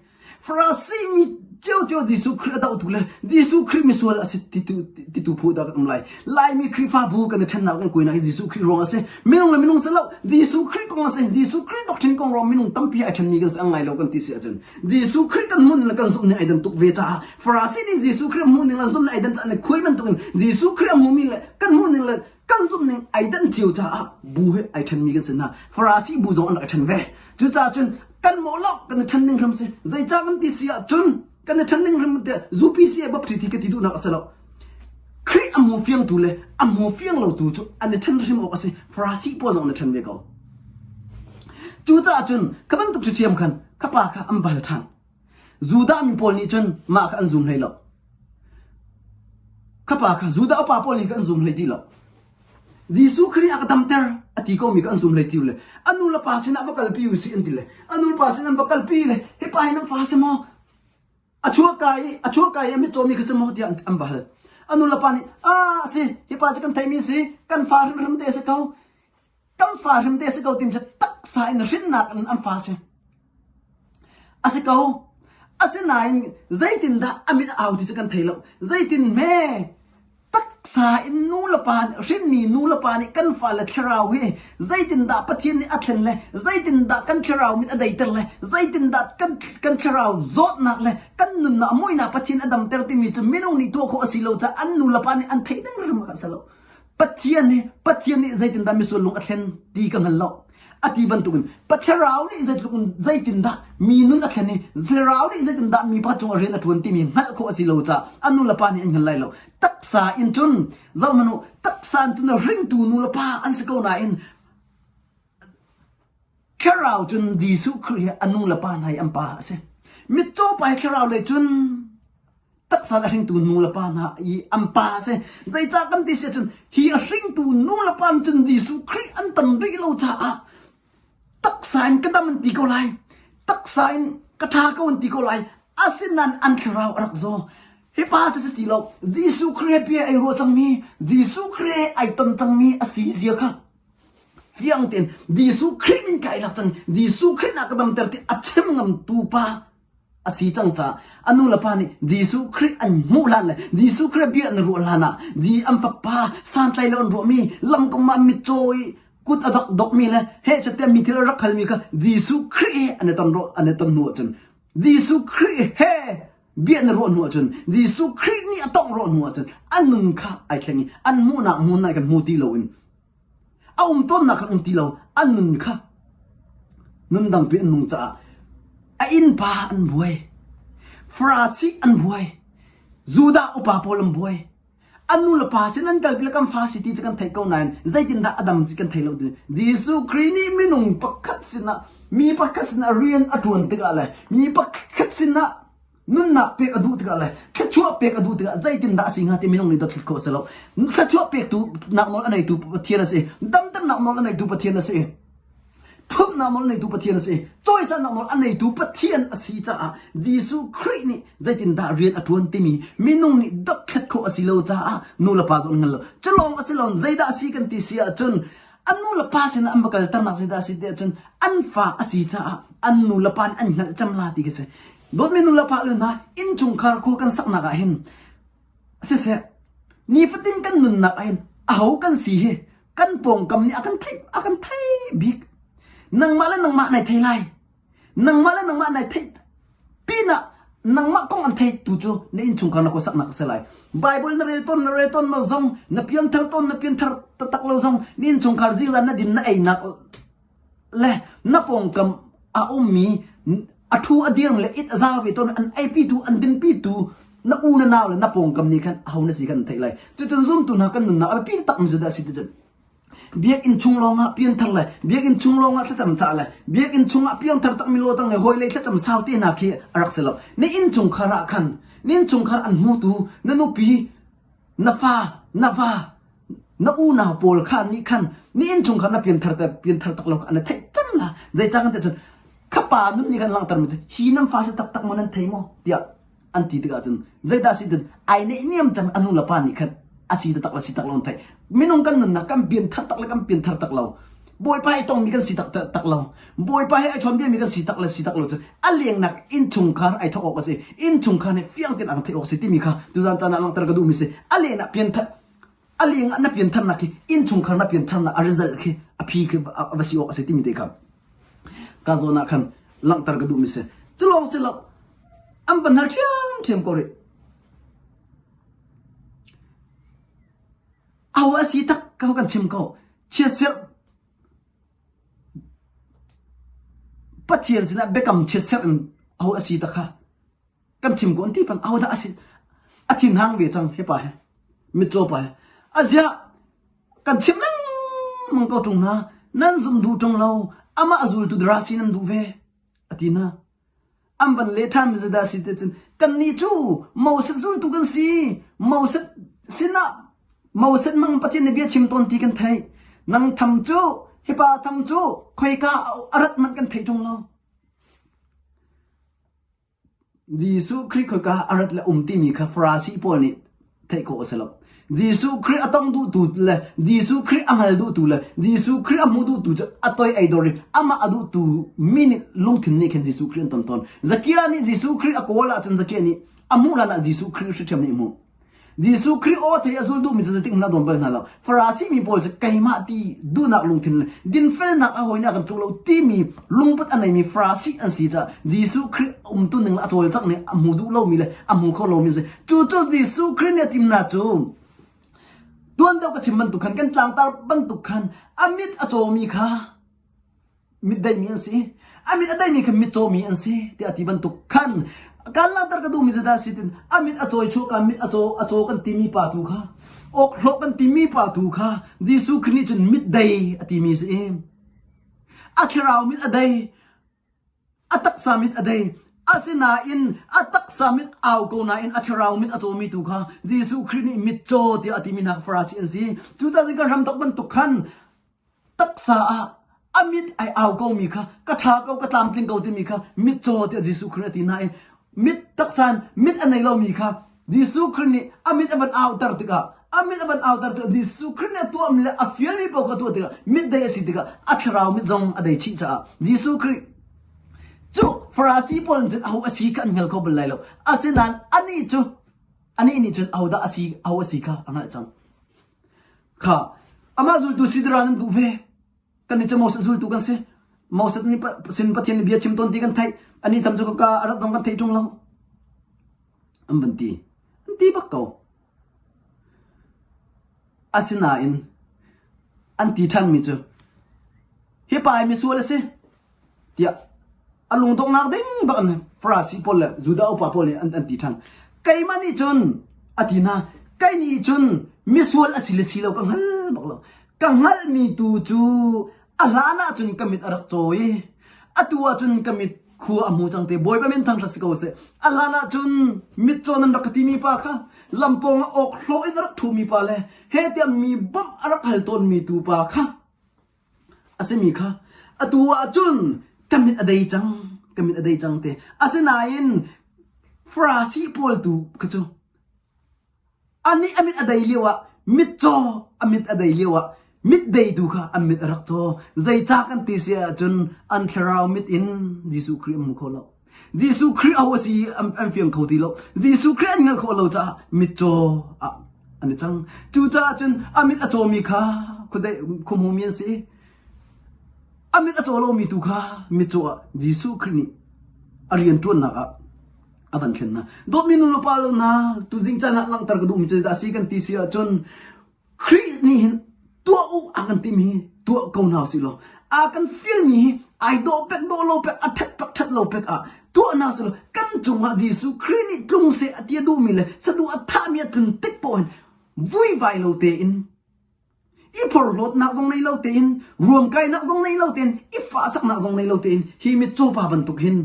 Farasi mi ciocio Jesuh Khrih a dohtu le Jesuh Khrih misual a si titu, titu phu dah kan um lai? Laimi Khrihfabu kan i ṭhennak kan kuainak hi Jesuh Khrih ruang a si. Minung le minung si lo, Jesuh Khrih kong a si. Jesuh Khrih doctrine kong ruang minung tampi ai ṭhenmi kan si ang ngai lo kan ti si ahcun Jesuh Khrih kan hmuh ning le kan zumh ning ai dan tuk ve caah Farasi nih Jesuh Khrih a hmuh ning le zumh ning ai dan caah ne khuai bantukin Jesuh Khrih a hmumi le kan hmuh ning le kan zumh ning ai dan cio caah bu he ai ṭhenmi kan si hna. Farasi bu zong an rak i ṭhen ve. Cucaah cun kan mawh lo kan i ṭhen ding hrim si. Zeicah kan ti si ahcun kan i ṭhen ding hrim te UPC a bapṭi thi ka ti duhnak a si lo. Khrih a hmu fiangtu le a hmu fiang lotu cu an i ṭhen hrim awk a si. Farasi pawl zong an i ṭhen ve ko. Cucaah cun kha bantuk ṭhiṭhiam khan kha pa kha an bal ṭhan. Judah mi pawl nih cun mah kha an zum hlei lo. Kha pa kha Judah upa pawl nih khan an zum hlei ti lo. Jesuh Khrih a ka damter a ti komi kha an zum hlei ti le a nu le pa sinah va kalpi u sih an ti le a nu le pa sin an va kalpi le hi pa hi nan fa si maw a chuahka i a chuahka i a mitcawmi kha si maw tiah an va hal. A nu le pa nih a si hi pa cu kan theimi si kan fa hrimhrim te a si ko kan fa hrim te a si ko tim cu taksa in hrinnak in an fa si. A si ko. Asinain zeitindah a mit a au ti cu kan thei lo. Zeitin hme taksa in nu le pa hrinmi nu le pa nih kan fale thlarau hi zeitindah Pathian nih a thlen le zeitindah kan thlarau mit a deiter le zeitindah kan kan thlarau zawtnak le kan nunnak muihnak Pathian a damter timi cu minung nih tuah khawh a si lo caah an nu le pa nih an theih ding hrim a si lo. Pathian nih Pathian nih zeitindah misual lung a thlen ti ka hngal lo. A ti bantukin Thlarau nih zeitluk in zeitindah mi nun a thlen i Thlarau nih zeitindah mi pakhat cungah rian a ṭuan timi hngalh khawh a si lo caah a nu le pa nih an hngal lai lo. Taksa in cun zohhmanh u, taksa in cun hringtu nu le pa an si ko nain Thlarau cun Jesuh Khrih hi a nu le pa hna i an pa a si. Mitcaw pa hi thlarau lei cun taksa a hringtu nu le pa hna i an pa a si. Zeicah kan ti si ahcun hi a hringtu nu le pa cun Jesuh Khrih an ton rih lo caah taksa in ka dam an ti ko lai. Taksa in ka ṭha ko an ti ko lai. Asinain an thlarau a rak zaw. Hi pa cu si ti lo. Jesuh Khrih he bia ai ruah cangmi, Jesuh Khrih he ai ton cangmi a si zia kha fiang tein Jesuh Khrih min ka i lak cang. Jesuh Khrih na ka damter ti a chim ngamtu pa a si cang caah a nu le pa nih Jesuh Khrih an hmuh hlan le Jesuh Khrih bia an ruah hlan ah an fapa santlai lo an ruahmi lamkong ah mitcaw i kut a dok dokmi le heh mi thil a rak halmi kha Jesuh Khrih he an i ton an i ton hnu ahcun Jesuh Khrih he bia na ruah hnu ahcun Jesuh Khrih nih a tongh ruah hnu ahcun an nun kha ai thleng i an hmuhnak hmun ah kan hmu ti loin A um tawnnak khan um ti lo. An nun kha nundangpi an nung caah a innpa an buai. Farasi an buai. Judah upa pawl an buai. An nu le pa sin an kalpi le kan fa si ti cu kan theih ko nain zeitindah a dam ti kan thei lo ti. Jesuh Khrih nih minung pakhat sinah mi pakhat sinah rian a ṭuan tikah le mi pakhat sinah Nunnak pek a duh tikah le thluachuah pek a duh tikah zeitindah a si hnga ti minung nih dothlat khawh a si lo. Thluachuah pektu nak nawl a neitu Pathian a si. Damternak nawl a neitu Pathian a si. Thumnak nawl a neitu Pathian a si. Cawisannak nawl a neitu Pathian a si caah Jesuh Khrih nih zeitindah rian a ṭuan timi minung nih dothlat khawh a si lo caah nu le pa zong an hngal lo. Cu lawng a si lo zeidah a si kan ti si ahcun an nu le pa sinah an va kalternak zeidah a si ti ahcun an fa a si caah an nu le pa nih an hngalh cem la ti khi si. Dawtmi nu le pa le hna innchungkhar khua kan saknak ah hin siseh nifatin kan nunnak ah hin aho kan si hi kan pawngkam nih a kan theih a kan thei bik. Nangmah le nangmah nai thei lai. Nangmah le nangmah nai theih pinah nangmah kong an theitu cu na innchungkhar na khuasaknak a si lai. Bible na rel tawn na rel tawn lo zong na pianthar tawn na pianthar taktak lo zong na innchungkhar zingzan na din na einak le na pawngkam a ummi a thu a dir le it a za ve tawn an eipitu an dinpitu na u na nau le na pawngkam nih khan aho na si khan an theih lai. Cucun zumtu hna kan nunnak a biapi tak mi cu dah a si ti cun Biakinn chung lawngah pianthar le biakinn chung lawngah thlacam cah le biakinn chungah piangthar takmi law dang le hawilei thlacam sau te hna khi a rak si lo. Na innchungkhar ah khan na innchungkhar an hmutu na nupi, na fa, na va, na unau pawl kha nih khan na innchungkhar na pianthar te pianthar tak lo kha an theih cang la. Zeicah kan ti cun kha pa nun nih khan langhter mi cu hi nan fa si taktak maw nan thei maw tiah an ti tikah cun zeidah si tin ai neihniam cang a nu le pa nih khan a si taktak le si tak lo an theih minung kan nunnak kan pian thar tak le kan pian thar tak lo bawipa he tongmi kan si tak tak lo bawipa he ai chawnbiami kan si tak le si tak lo cu a lengnak innchungkhar ai thawk awk a si innchungkhar nih fiang tein an theih awk a si timi kha tuzan caan ah langhter ka duhmi si a lengnak pian thar a leng ah na pian tharnak khi innchungkhar na pian tharnak a result khi a phi khi va si awk a si timi te kha ka zawn ah khan langhter ka duhmi si cu lawng si lo An van hal ṭhiamṭhiam ko rih. Aho a si tak ka kan chim ko. Chiatserh Pathian sinah biakam chiatserh in aho a si tak kha kan chim ko an ti pang aho dah a si a thinhang ve cang he pa he mitcaw pa he aziah kan chim lengmang ko ṭung hna nan zum duh ṭung lo amah a zultu dara si nan duh ve a ti hna An van leh ṭhan mi zeidah a si ti cun kannih cu Moses zultu kan si. Moses sinah Moses mang Pathian nih bia chim tawn ti kan theih. Nang tham cu hipa tham cu khoika a rat hmanh kan theih ṭung lo. Jesuh Khrih khoika a rat le um timi kha Farasi pawl nih theih khawh a si lo. Jesuh Khrih a tong duhtu le Jesuh Khrih a hngal duhtu le Jesuh Khrih a hmu duhtu cu a toi ei dor i amah a duhtu mi nih lungthin nih khin Jesuh Khrih an ton tawn. Zakia nih Jesuh Khrih a kawl ahcun Zakia nih a hmuh hlan ah Jesuh Khrih hriṭhiam nih a hmuh. Jesuh Khrih aw thei a zul duhmi cu zeitik hmanh a dawn bal hna lo. Farasi mi pawl cu keimah ti duhnak lungthin le dinfelnak a hawi nih a kan tluk lo timi lungput a neimi Farasi an si caah Jesuh Khrih umtu ning le a cawlcangh nih a hmu duh lomi le a hmu kho lomi si. Cucu Jesuh Khrih nih a timnak cu tuan deuh ka chim bantuk khan kan tlangtar bantuk khan a mit a cawmi kha mit deimi an si. A mit a deimi kha mit cawmi an si tiah a ti bantuk khan kan langhter ka duhmi cu dah si tin a mit a cawi chuah ka mit a caw a caw kan timi pa tu kha awk hlawh kan timi pa tu kha Jesuh Khrih nih cun mit dei a timi si. A thlarau mit a dei A taksa mit a dei. Asinain a taksa mit au ko nain a thlarau mit a cawmi tu kha Jesuh Khrih nih mitcaw tiah a timi hna Farasi an si. Cucaah cun kan hramthawk bantuk khan taksa ah a mit ai au komi kha ka ṭha ko ka tlamtling ko timi kha mitcaw tiah Jesuh Khrih a ti nain mit taksa in mit a nei lomi kha Jesuh Khrih nih a mit a van auter tikah a mit a van auter tikah Jesuh Khrih nih a tuahmi le a fialmi paoh kha a tuah tikah mit dei a si tikah a thlarau mit zong a dei chih caah Jesuh Khrih cu Farasi pawl nih cun aho a si kha an hngal kho bal lai lo. Asinain anih cu anih nih cun ahodah a si aho a si kha a hngalh cang. Kha amah zultu si dara nan duh ve. Kan cu Moses zultu kan si. Moses nih sin Pathian nih bia chim tawn ti kan theih. Ani tham cu ka a rat zong kan theih ṭung lo. An van ti. An ti bak ko. Asinain an ti ṭhanmi cu hi pa hi misual a si tiah a lungdonghnak ding bak an Farasi pawl le Judah upa pawl nih an, an ti ṭhan. Keimah nih cun a ti hna, kei nih cun misual a si le si lo ka hngal bak lo. Ka hngalhmi tu cu a hlan ah cun ka mit a rak caw i atu ah cun ka mit khua a hmu cang te Bawipa min thangṭhat si ko seh. A hlan ah cun mitcaw nan rak ka timi pa kha lampawng ah awk hlawh in a rak ṭhumi pa le he tiah mi bawmh a rak hal tawnmi tu pa kha a simi kha atu ah cun ka mit a dei cang ka mit a dei cang te asinain Farasi pawl tu kha cu anih a mit a dei lio ah mitcaw a mit a dei lio ah mit deitu kha an mit a rak caw zeicah kan ti si ahcun an thlarau mit in Jesuh Khrih an hmu kho lo Jesuh Khrih aho a si an fiang kho ti lo Jesuh Khrih an hngalh khawh lo caah mitcaw ah an i cang cucaah cun a mit a cawmi kha khuadei khuahmumi an si. A mit a caw lomi tu kha mitcaw ah Jesuh Khrih nih a rianṭuannak ah a van thlen hna. Dawtmi nu le pa lo hna, tuzing caan ah langhter ka duhmi cu zeidah a si kan ti si ahcun Khrih nih hin tuah u a kan timi hi tuah ko hna usih law a kan fialmi hi ai dawh pek dawh lo pek a ṭhat pek ṭhat lo pek ah tuah hna usih law kan cungah Jesuh Khrih nih tlung seh a ti a duhmi le saduh a thahmi a tlun tik paoh hin vuivai lo tein i phorhlawtnak zong nei lo tein ruamkainak zong nei lo tein i fahsaknak zong nei lo tein hi mitcaw pa bantuk hin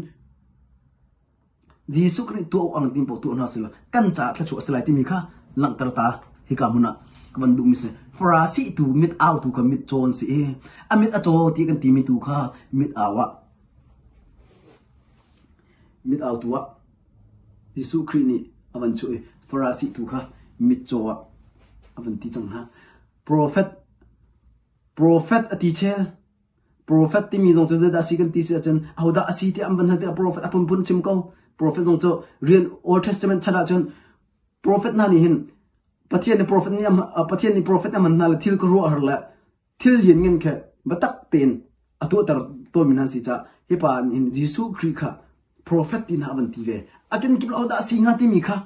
Jesuh Khrih tuah ang tin paoh tuah hna sila kan caah thluachuah a si lai timi kha langhter ta hika hmun ah ka van duhmi si Farasi tu mit au tu kha mit caw an si i a mit a caw ti kan timi tu kha mit au ah mit au tu ah Jesuh Khrih nih a van chuah i Farasi tu kha mitcaw ah a van ti cang hna. Profet profet a ti chel. Profet timi zong cu zeidah a si kan ti si ahcun ahodah a si tiah an van hal tikah profet a phunphun chim ko. Profet zong cu rian Old Testament chan ahcun profet hna nih hin Pathian nih profet nih Pathian nih profet a hman hna le thil khuaruahhar le thil lianngan kha biatak tein a tuahter tawnmi hna an si caah hi pa nih hin Jesuh Khrih kha profet ti hna a van ti ve. A kenkip lo dah a si hnga timi kha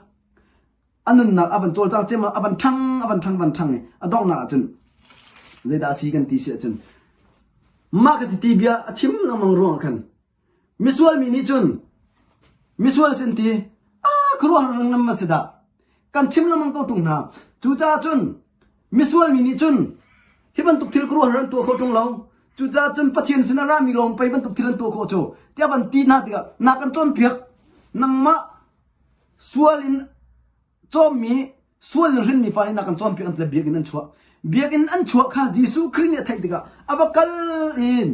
a nunnak a van cawlcang ciammam a van ṭhang a van ṭhang van ṭhang i a donghnak ahcun zeidah a si kan ti si ahcun mah ka ti bia a chim lengmang ruangah khan Misual mi nih cun misual sin ti a khuaruahhar nam a si dah kan chim lengmang ko ṭung hna. Cucaah cun misual mi nih cun hi bantuk thil khuaruahhar an tuah kho ṭung lo. Cucaah cun Pathian sin a rami lawng pei bantuk thil an tuah khawh cu tiah van ti hna tikah na kan cawnpiak nangmah sual in cawmmi sual in hrinmi fa nih na kan cawnpiak an ti le biakinn an chuah biakinn an chuah kha Jesuh Khrih nih a theih tikah a va kal in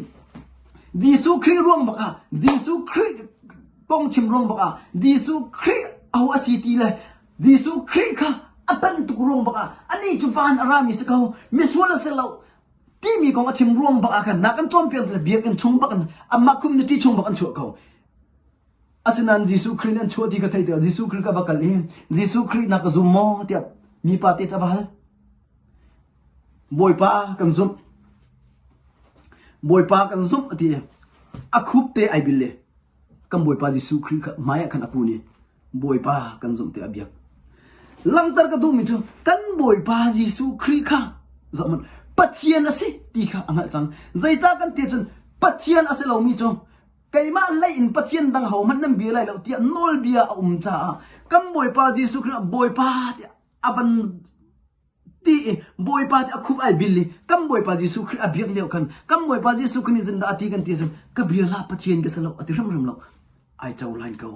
Jesuh Khrih ruang bak ah Jesuh Khrih kong chim ruang bak ah Jesuh Khrih aho a si ti le Jesuh Khrih kha a tan tuk ruang bak ah ani cu van a rami si ko misual a si lo timi kong a chim ruang bak ah khan na kan cawnpiak le biakinn chung bak in amah community chung bak an chuah ko Asinain Jesuh Khrih nih an chuah ti kha theih tikah Jesuh Khrih ka va kal i Jesuh Khrih na ka zum maw tiah mipa te cu a va hal. Bawipa kan zumh. Bawipa kan zumh a ti i a khup te ai bil i kan Bawipa Jesuh Khrih kha hmai ah khan a kun i Bawipa kan zumh tiah a biak. Langhter ka duhmi cu kan Bawipa Jesuh Khrih kha zohhmanh Pathian a si ti kha a hngalh cang. Zeicah kan ti ahcun Pathian a si lomi cu keimah lei in Pathian dang hohmanh nan bia lai lo tiah nawlbia a um caah kan Bawipa Jesuh Khrih Bawipa tiah a van ti i Bawipa ti a khup ai bil i kan Bawipa Jesuh Khrih a biak lio khan kan Bawipa Jesuh Khrih nih zindah a ti kan ti ahcun ka bia hlah Pathian ka si lo a ti hrimhrim lo ai co lain ko.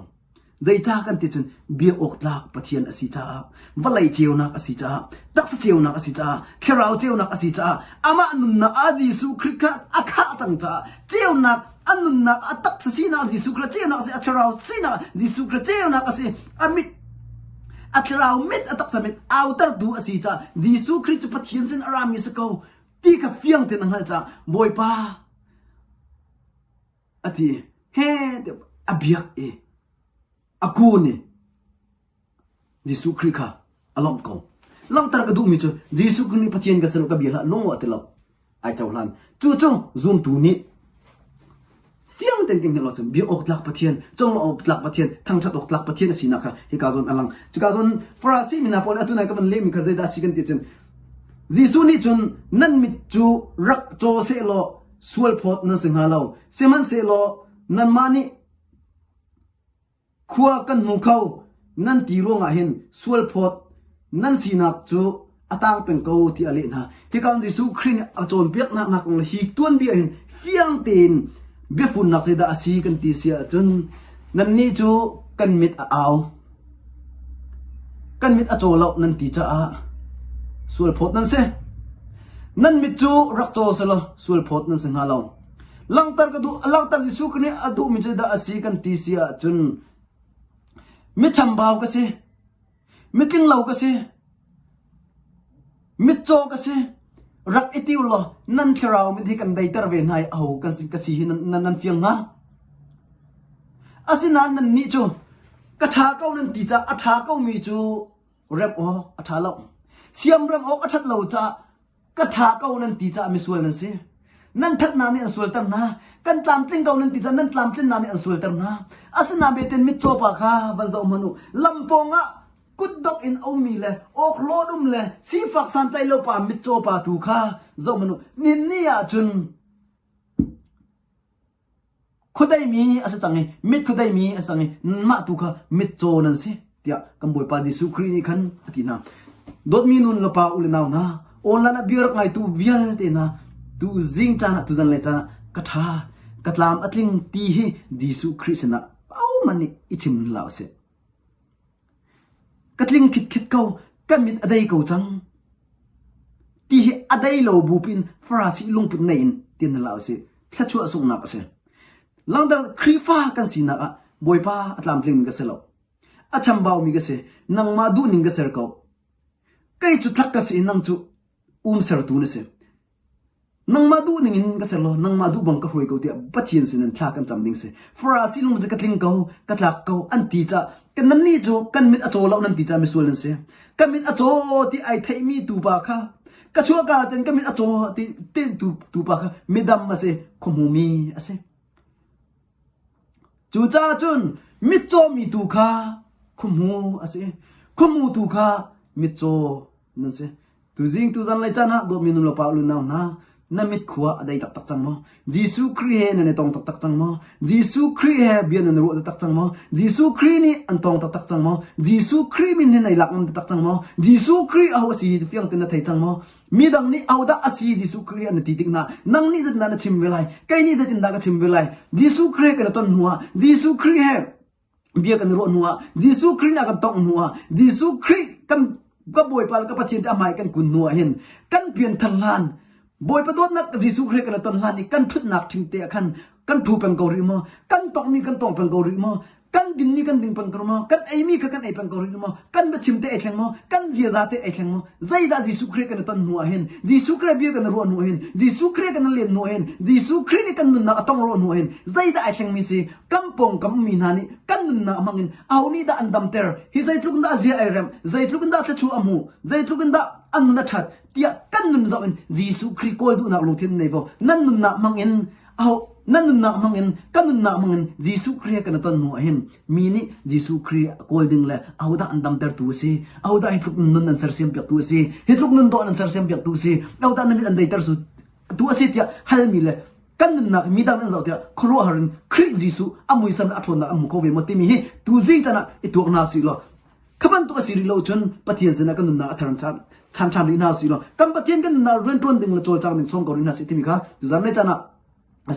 Zeicah kan ti cun bia awk tlak Pathian a si caah, vawlei ceunak a si caah, taksa ceunak a si caah, thlarau ceunak a si caah, amah nunnak ah Jesuh Khrih kha a khah cang caah ceunak a nunnak a taksa sinak Jesuh Khrih ceunak a si, a thlarau sinak Jesuh Khrih ceunak a si, a mit a thlarau mit a taksa mit autertu a si caah Jesuh Khrih cu Pathian sin a rami si ko ti kha fiang tein a hngalh caah Bawipa a ti he a biak i a kun i Jesuh Khrih kha a lawmh ko. Langhter ka duhmi cu Jesuh Khrih nih Pathian ka si lo ka bia hlah lung ti lo ai cohlan. Cu cu zumtu nih fiang tein kan hngalh ahcun bia awk tlak Pathian, conglo awk tlak Pathian, thangṭhat awk tlak Pathian a sinak kha hika zawn a lang. Cuka zawn Farasi mi hna pawl atu nai ka van lehmi kha zeidah a si kan ti cun Jesuh nih cun nan mit cu rak caw sehlaw sualphawt nan si hnga lo. Sihmanhsehlaw nanmah nih khua kan hmu kho nan ti ruangah hin sualphawt nan sinak cu a tang peng ko tiah a leh hna. Hika Jesuh Khrih nih a cawnpiaknak nak kong le hi tuanbia hin fiang tein biafunnak zeidah a si kan ti si ahcun nannih cu kan mit a au. Kan mit a caw lo nan ti caah sualphawt nan si. Nan mit cu rak caw selaw sualphawt nan si hnga lo. Langhter ka duh, langhter Jesuh Khrih nih a duhmi cu dah a si kan ti si ahcun mi chambau ka si, mitling lo ka si, mitcaw ka si, rak i ti u law nan thlarau mit hi kan deiter ve hna i aho ka si hi nan, nan fiang hnga. Asinain nannih cu ka ṭha ko nan ti caah a ṭha komi cu remh awk a ṭha lo. Siamremh awk a ṭhat lo caah ka ṭha ko nan ti caah misual nan si. Nan thatnak nih an sualter hna. Kan tlamtling ko nan ti caah nan tlamtlinnak nih an sualter hna. Asinain beten mitcaw pa kha van zoh hmanh u. Lam pawngah kutdok in a ummi le awkhlawt um le sifak santlaih lo pa mitcaw pa tu kha zoh hmanh u. Ninni ah cun Khuadeimi a si cang i mit khuadeimi a si cang i mah tu kha mitcaw nan si tiah kan Bawipa Jesuh Khrih nih khan a ti hna. Dawtmi nun le pa u le nau hna, online ah bia rak ngaitu vialte hna, tu zing caan ah tu zanlei caan ah ka ṭha, ka tlam a tling ti hi Jesuh Khrih sinah ahohmanh nih i chim hlah usih. Ka tling khitkhet ko, ka mit a dei ko cang. Ti hi a dei lo bupi in Farasi lungput nei in ti hna hlah usih. Thluachuah sunghnak a si. Langdar Khrihfa kan sinak ah Bawipa a tlamtling ka si lo. A chambaumi ka si. Nangmah duhning ka ser ko. Kei cu thlak ka si i nang cu um sertu na si. Nangmah duh ning in ka ser law nangmah duh bang ka hruai ko tiah Pathian sin in thla kan cam ding si. Farasi lung cu ka tling ko, ka tlak ko an ti ca kan nannih cu kan mit a caw lo nan ti ca misual nan si. Ka mit a caw ti ai theihmi tupa kha ka chuahka ten ka mit a caw ti ten tu tupa kha midam a si, khuahmumi a si. Cucaah cun mitcawmi tu kha khuahmu a si. Khuahmu tu kha mitcaw nan si. Tuzing tuzan lei caan ah dawtmi nu le pa u nau hna, na mit khua a dei taktak cang maw? Jesuh Khrih he nan i tong taktak cang maw? Jesuh Khrih he bia nan i ruah taktak cang maw? Jesuh Khrih nih an tong taktak cang maw? Jesuh Khrih min hi nai lak ngam taktak cang maw? Jesuh Khrih aho a si fiang tein na thei cang maw? Midang nih ahodah a si Jesuh Khrih an ti tik hna nang nih zeitindah na chim ve lai? Kei nih zeitindah ka chim ve lai? Jesuh Khrih kan i ton hnuah Jesuh Khrih he bia kan i ruah hnuah Jesuh Khrih nih a kan tongh hnuah Jesuh Khrih kan ka Bawipa le ka Pathian te a hmai kan kun hnuah hin kan pianthar hlan Bawipa dawtnak Jesuh Khrih kan i ton hlan i kan ṭhutnak ṭhingte ah khan kan ṭhu peng ko rih maw kan tonghmi kan tong peng ko rih maw kan dinmi kan ding peng ko maw kan eimi kha kan ei peng ko rih maw kan biachim te ei thleng maw kan ziaza te ei thleng maw zeidah Jesuh Khrih kan i ton hnuah hin Jesuh Khrih bia kan i ruah hnuah hin Jesuh Khrih kan i len hnuah hin Jesuh Khrih nih kan nunnak a tong ruah hnuah hin zeidah ai thlengmi si kan pawngkam mi hna nih kan nunnak hmang in aho nih dah an damter hi zeitluk in dah zia ai rem zeitluk in dah thluachuah a hmu zeitluk in dah an nun a ṭhat tiah kan nun zoh in Jesuh Khrih kawl duhnak lungthin nei vo nan nunnak hmang in aho nan nunnak hmang in kan nunnak hmang in Jesuh Khrih kan ton hnu ah hin mi nih Jesuh Khrih kawl ding le ahodah an damtertu a si ahodah hi tluk nun an sersiam piaktu a si hi tluk nun dawh an sersiam piaktu a si ahodah na mit an deiter tu a si tiah halmi le kan nunnak midang an zoh tiah khuaruahhar in Khrih Jesuh a muisam le a ṭhawnnak an hmu kho ve maw timi hi tuzing caan ah i tuak hna sih law kha bantuk a si rih lo cun Pathian sinah kan nunnak a thar chan chan ṭhan rih hna sih law kan Pathian kan nunnak rianṭuan ding le cawlcang ding sawm ko rih hna sih timi kha tuzan le caan ah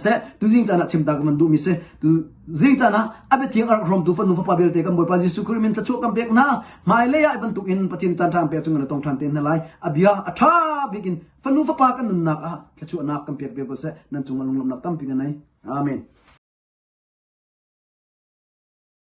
seh tuzing caan ah chimta ka van duhmi si tuzing caan ah a biathiang a rak hrawmtu fanu fapa vialte kan Bawipa Jesuh Khrih min thlachuah kan pek hna hmailei ah bantuk in Pathian caan ṭha kan pek chung kan tong ṭhan te hna lai a bia a ṭha bik in Fanu fapa kan nunnak ah thluachuahnak kan pek ve ko seh. Nan cungah lunglawmhnak tampi kan nei. Amen.